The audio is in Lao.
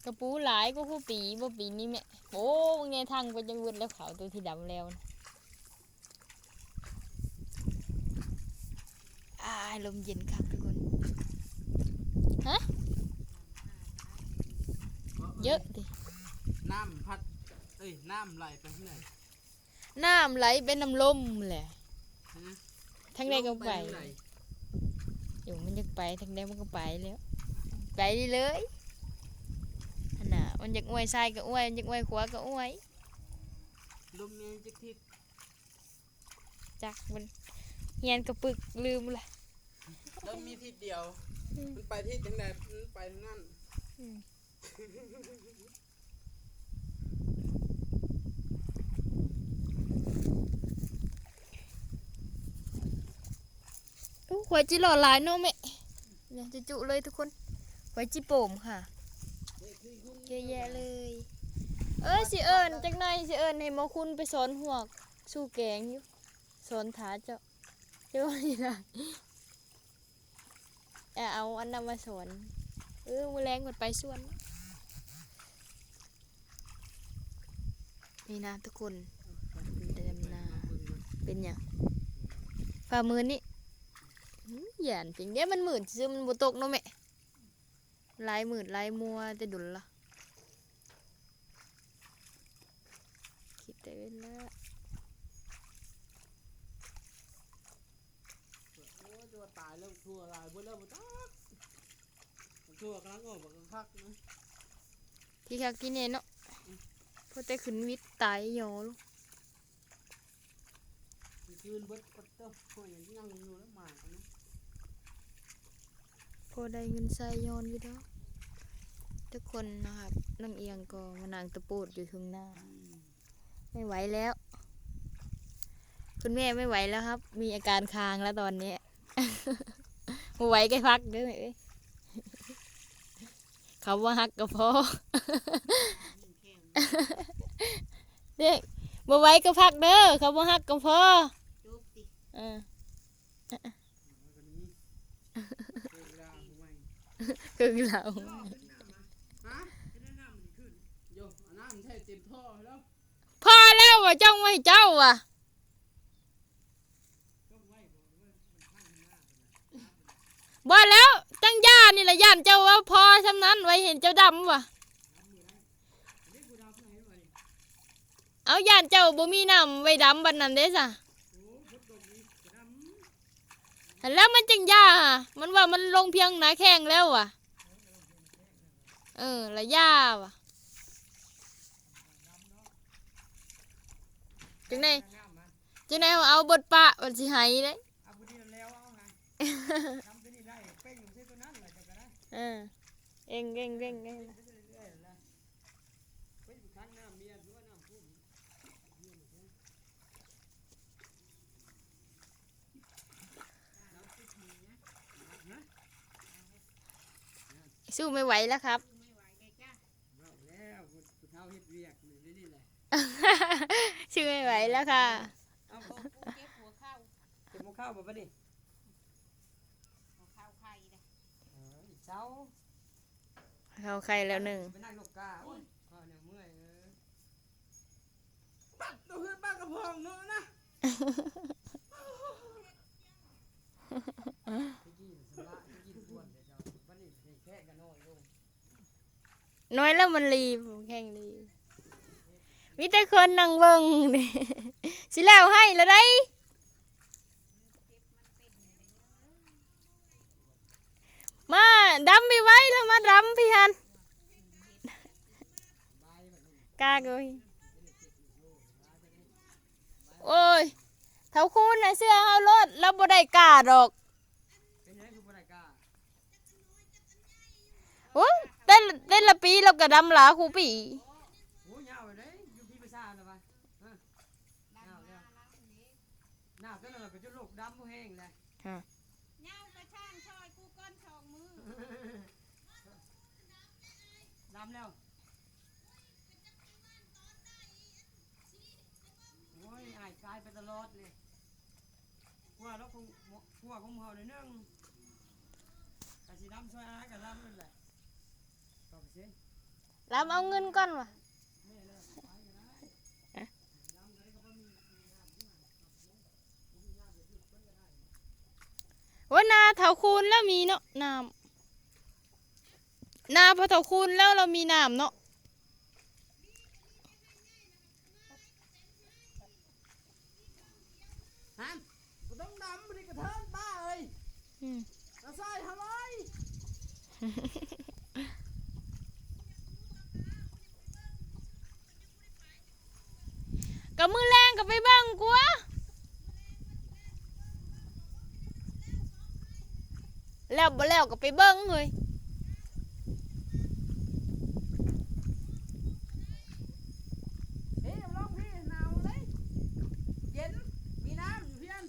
ກະປູຫຼາຍກວ່າຄູ່ປີບໍ່ປີນີ້ແມະ. ໂອ້ ເບິ່ງແນ່ ຖັງໄປຈະເບິດແລ້ວ ເຂົາໂຕທີ່ດຳແລ້ວນະ. ອາ ລົມເຢັນຄັກທຸກຄົນ. ຮະ ເຢີະຕິ ນ້ຳພັດ ເອີຍ ນ້ຳໄຫຼໄປທາງໃດ? ນ້ຳໄຫຼໄປນຳລົມແຫຼະ. ຮະ ທາງໃດກໍໄປ ລົມໄປທາງໃດ? ຢູ່ ມັນຢາກໄປທາງໃດມັນກໍໄປແລ້ວ ໄປເລີຍ. ຫັ້ນນະ ມັນຢາກອວຍຊ້າຍກໍອວຍ ມັນຢາກອວຍຂວາກໍອວຍ. ລົມແມ່ນຈັກທິດ? ຈັກ ມັນຮຽນກະປຶກລືມລະ. ລົມມີທິດດຽວ ອືມ ມັນໄປທິດທາງໃດ ມັນໄປທາງນັ້ນ. ອືມ ໂອ້ ຄວາຍຈິຫຼໍ່ຫຼາຍເນາະແມະ. ເນາະ ຈຸໆເລີຍທຸກຄົນ ຄວາຍຈິໂປມຄ່ະ ເຍອະແຍະເລີຍ. ເອີ ຊິເອີ້ນຈັກໜ່ອຍ ຊິເອີ້ນໃຫ້ໝໍຄຸນໄປສອນຮວກສູ່ແກງຢູ່ ສອນຖ້າເຈົ້າ ເຈົ້ານີ້ນະ. ເອົາອັນນັ້ນມາສອນ. ເອີ ມື້ແລງເພິ່ນໄປສວນ. ນີ້ນະທຸກຄົນ ເປັນແຕ່ດຳນາ. ເປັນຫຍັງ? ຟ້າມືດນີ້? ອືມ ຢ້ານເປັນ ເດ ມັນມືດຊື່ໆ ມັນບໍ່ຕົກເນາະແມະ. ຫຼາຍມືດຫຼາຍມົວແຕ່ດົນລະ. ຄິດແຕ່ເວັນລະ. ໂອ້ຍ ຈະວ່າຕາຍແລ້ວ ຖົ່ວຫຼາຍເບິດແລ້ວບໍ່ຈັກ. ຖົ່ວກຳລັງອອກບັກຄັກນະ ທີ່ຄັກທີ່ແນ່ເນາະ. ອືມ ພໍແຕ່ຂຶ້ນວິດຕາຍຍໍລົງ. ຄືນເບິດປັດເຕີ ຂ້ອຍຍັງຍັງຢູ່ແລ້ວໝາກະນະ. ພໍໄດ້ເງິນໃຊ້ຍ້ອນຢູ່ດອກທຸກຄົນນະຄັບ. ນ້ອງອຽງກໍມານັ່ງຕະໂປດຢູ່ເທິງໜ້າ. ອືມ ໄມ່ໄຫວແລ້ວ ຄຸນແມ່ໄມ່ໄຫວແລ້ວຄັບ ມີອາການຄ້າງແລ້ວຕອນນີ້. ບໍ່ໄຫວກໍພັກເດີ້ແມ່ເອີຍ. ເຂົາບໍ່ຮັກກໍພໍ ເດ້ ບໍ່ໄຫວກໍພັກເດີ້ ເຂົາບໍ່ຮັກກໍພໍ. ເອີ ເຄິ່ງລາວ ຮະ ໂຢ ນ້ຳແທ້ເຕັມທໍ່ແລ້ວ. ພໍແລ້ວວ່າ ຈ້ອງໄວ້ເຈົ້າວ່າ. ບໍ່ແລ້ວ ຈັ່ງຢ້ານນີ້ລະ ຢ້ານເຈົ້າເວົ້າພໍຊ່ຳນັ້ນ ໄວ້ເຫັນເຈົ້າດຳວ່າ. ເອົາ ຢ້ານເຈົ້າບໍ່ມີນ້ຳໄວ້ດຳບັດນັ້ນເດ້ສະ. ຫັ້ນແລ້ວມັນຈຶ່ງຢ່າ ມັນວ່າມັນລົງພຽງໜ້າແຂ້ງແລ້ວວ່າ. ເອີ ລະຢ່າວ່າ. ຈັ່ງໃດ ຈັ່ງໃດເຮົາເອົາເບິດປະ ມັນຊິໄຫ້ເດ້. ເອີ ເອີງ ເອີງ ເອີງ ເອີງ. ສູ້ໄມ່ໄຫວແລ້ວຄັບ ເວົ້າແລ້ວ ຜູ້ເຖົ້າເຮັດວຽກຢູ່ໃນນີ້ແຫຼະ. ສູ້ໄມ່ໄຫວແລ້ວຄ່ະ. ເອົາ ເກັບຫົວເຂົ່າ ເກັບຫົວເຂົ່າບໍ່ບັດນີ້? ຫົວເຂົ່າໄຂ່ເດ້. ເອີ ເຊົາ ເຂົ້າໄຂ່ແລ້ວໜຶ່ງ. ໄປນັ່ງນົກກາ ໂອ້ຍ ພໍແລ້ວເມື່ອຍ. ເອີ ບັກຕົວເຮືອນບັກກະພອງເນາະນະ. ແຕ່ກີ້ສຳບາຍ ແຕ່ກີ້ອ້ວນແຕ່ເຈົ້າ ບັດນີ້ແຂກກໍນ້ອຍລົງ. ນ້ອຍແລ້ວມັນລີ ແຂງລີ ມີແຕ່ຄົນນັ່ງເບິ່ງ. ຊິແລ້ວໄຮ່ແລ້ວໃດ. ມາດຳໄປໄວແລ້ວ ມາດຳໄປຫັ້ນ ກາກເອີຍ. ໂອ້ຍ ເຖົ້າຄູນນະ ເຊື່ອເຮົາໂລດ ລາວບໍ່ໄດ້ກາດອກ. ເປັນຫຍັງຄືບໍ່ໄດ້ກາ? ໂອ້ ແຕ່ ແຕ່ລະປີລາວກະດຳຫຼາຍຄູ່ປີ. ໂອ້ ຍາວເດ້ ຢູ່ພີ້ປະຊານະວ່າ ຍາວແລ້ວ ໜາວແຕ່ນັ້ນລະກະຈົນໂລກດຳບໍ່ແຮງແຫຼະ. ຮະ ຍາວກະຊ່າງ ຊ່ອຍກູກ່ອນສອງມື້ ດຳແລ້ວ. ໂອ້ຍ ອ້າຍກາຍໄປຕະຫຼອດເລີຍ. ຂົວເຮົາຄົງ ຂົວຂອງເຮົາໜ້ອຍໜຶ່ງ ກະຊິດຳຊ່ອຍອ້າຍກະດຳນັ້ນແຫຼະ. ເກົ້າເປີເຊັນ ລຳເອົາເງິນກ່ອນຫວາ. ໂອ້ຍ ນາເຖົ້າຄູນແລ້ວມີເນາະ ນ້ຳ ນາພໍ່ເຖົ້າຄູນແລ້ວ ລາວມີນ້ຳເນາະ. ຫັ້ນ ບໍ່ຕ້ອງດຳ ບໍ່ໄດ້ກະເທີນປ້າເອີຍ. ອືມ ກະຊອຍເຮົາເລີຍ. ກະມື້ແລງກະໄປເບິ່ງກວ່າ ແລ້ວບໍ່ແລ້ວກະໄປເບິ່ງເຮີ້ຍ. ເອີ ລົງພີ້ໜາວເລີຍ ເຢັນ ມີນ້ຳຢູ່ເຮືອນ.